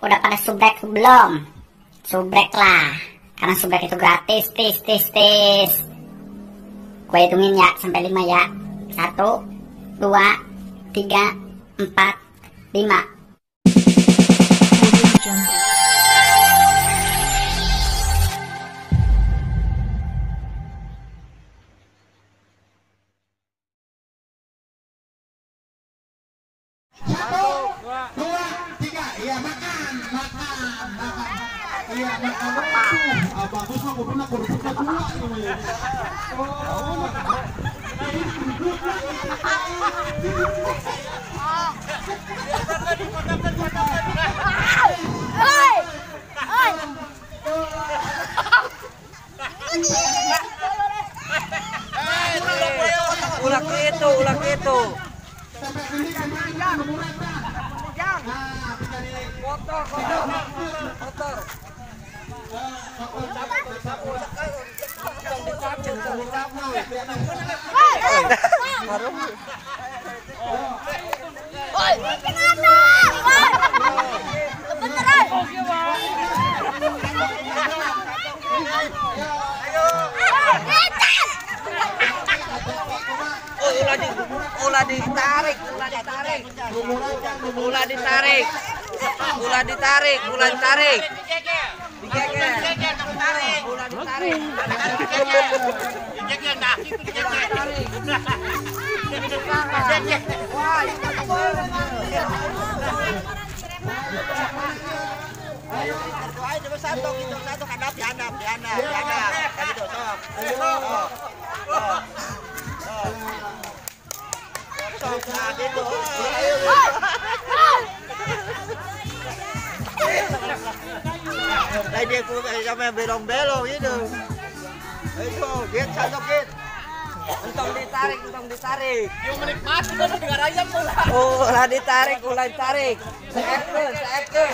Udah pada subrek belum? Subrek lah, karena subrek itu gratis, tis tis tis. Gue hitungin ya sampai 5 ya. 1, 2, 3, 4, 5. Iya makan, makan, makan. Iya makan. Ah, bagus mah kuduna kerupuknya dua namanya. Oh. Ulah itu, ulah itu. Sampai sini kan motor, motor, motor. Ulah ditarik, ulah ditarik, ulah ditarik, ulah ditarik, ulah ditarik, ulah ditarik, satu gitu, satu hadap, dihadap, dihadap, dihadap, gitu, sok, sok, nah gitu. Đây dia sampai belong-belong gitu. Itu dia satu kit. Entong ditarik, entong ditarik. Yung menikmati kan dengar ayam pula. Oh, ulah ditarik, ulah ditarik. Seekeun, seekeun.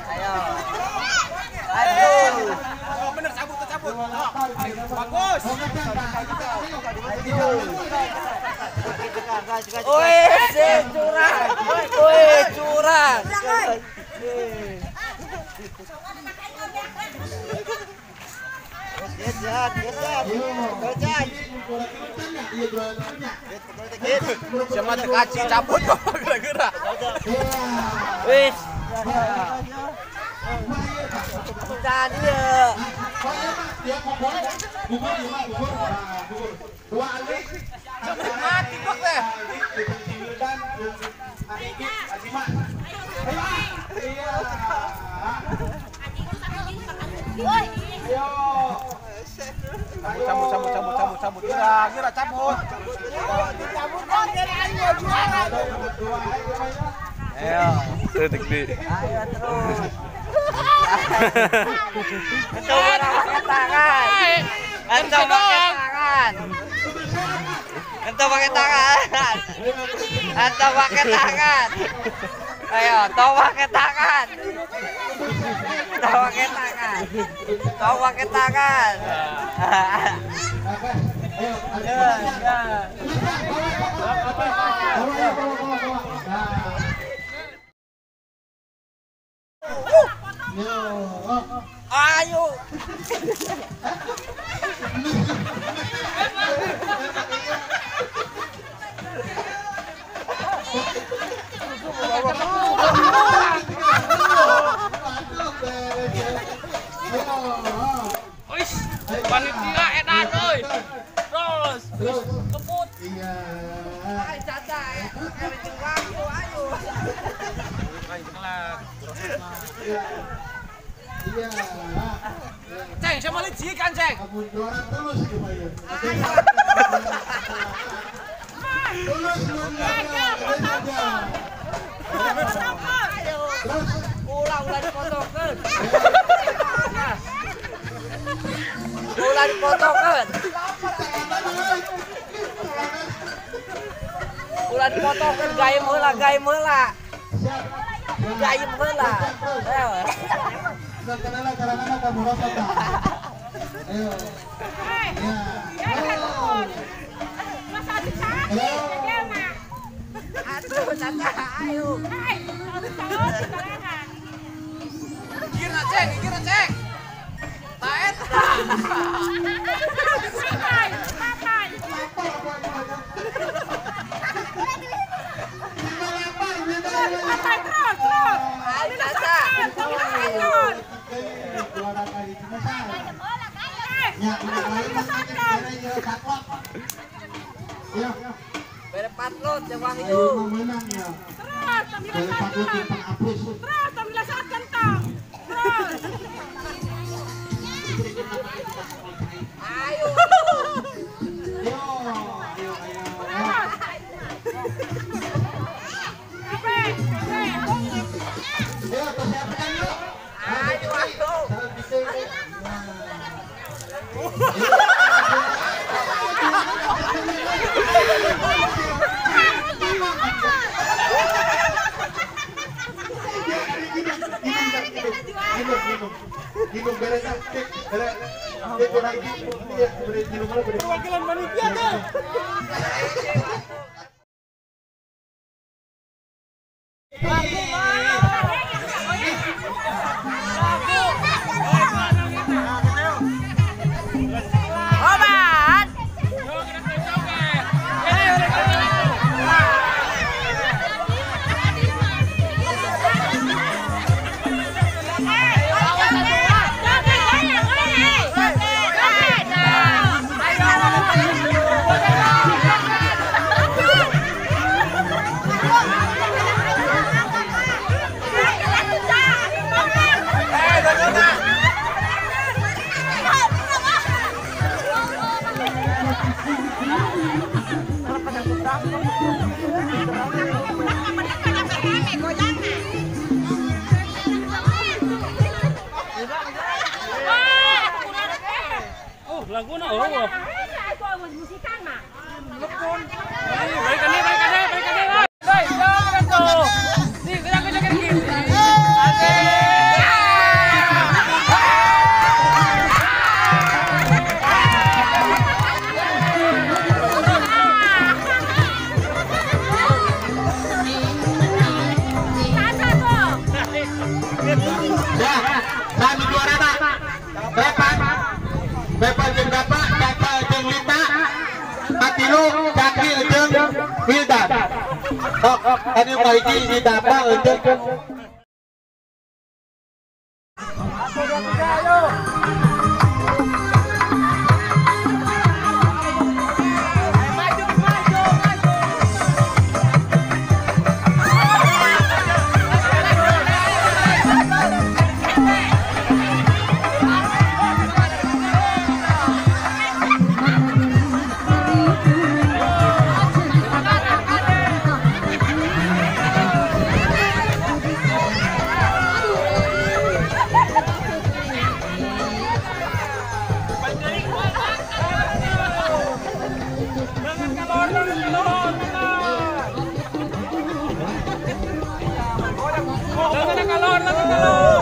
Ayo. Ayo. Bener cabut, cabut. Bagus. Oi, curang. Oi, curang. Siapa kaci cabut kok gara-gara. Wis. Tadi ya. Mati kok teh. Cabut, cabut, cabut, cabut, cabut. Gerak, gerak, cabut. Ayo. Ayo terus. Entong pakai tangan. Entong pakai tangan. Entong pakai tangan. Entong pakai tangan. Ayo, tong pakai tangan. Tong pakai tangan. Tong pakai tangan. Ayo. Ayo. Ois, panitia edan euy. Terus, kebut. Iya. Ayo Caca, ayo ayo. Iya. Iya. Ceng, saya mau lijikan, Ceng. Kamu juara terus gitu ya. Terus terus ulah dipotongkeun. Ulah dipotongkeun. Ulah dipotongkeun gayem heula, gayem heula. Gayem heula. Ayo. Kenala karena kamu rasa tak. Ayo. Atuh Caca, ayo. Kira Ceng, kira Ceng. Taet. Ayo Caca. Ya, Bere patlot jeung Wahyu. Menang ya. Terus, terus, kentang. Terus. Ayo. Ayo, ayo, ayo. Ayo, persiapkan yuk. Ayo, ayo. Perwakilan panitia deh. Obat. Oh, laguna oh. Balikan nih, balikan nih, balikan nih. Hei, jangan tuh. Nih, kita joget gini. Asik. Ya, sami juara tak? Bepan, Bepan jeung Bapak, Caca jeung Lita, Katilu, Cakil jeung Wildan. Sok, tadi kahiji si Dapa jeung 1, 2, 3, ayo. Maju, maju, maju. Kalor, kalor.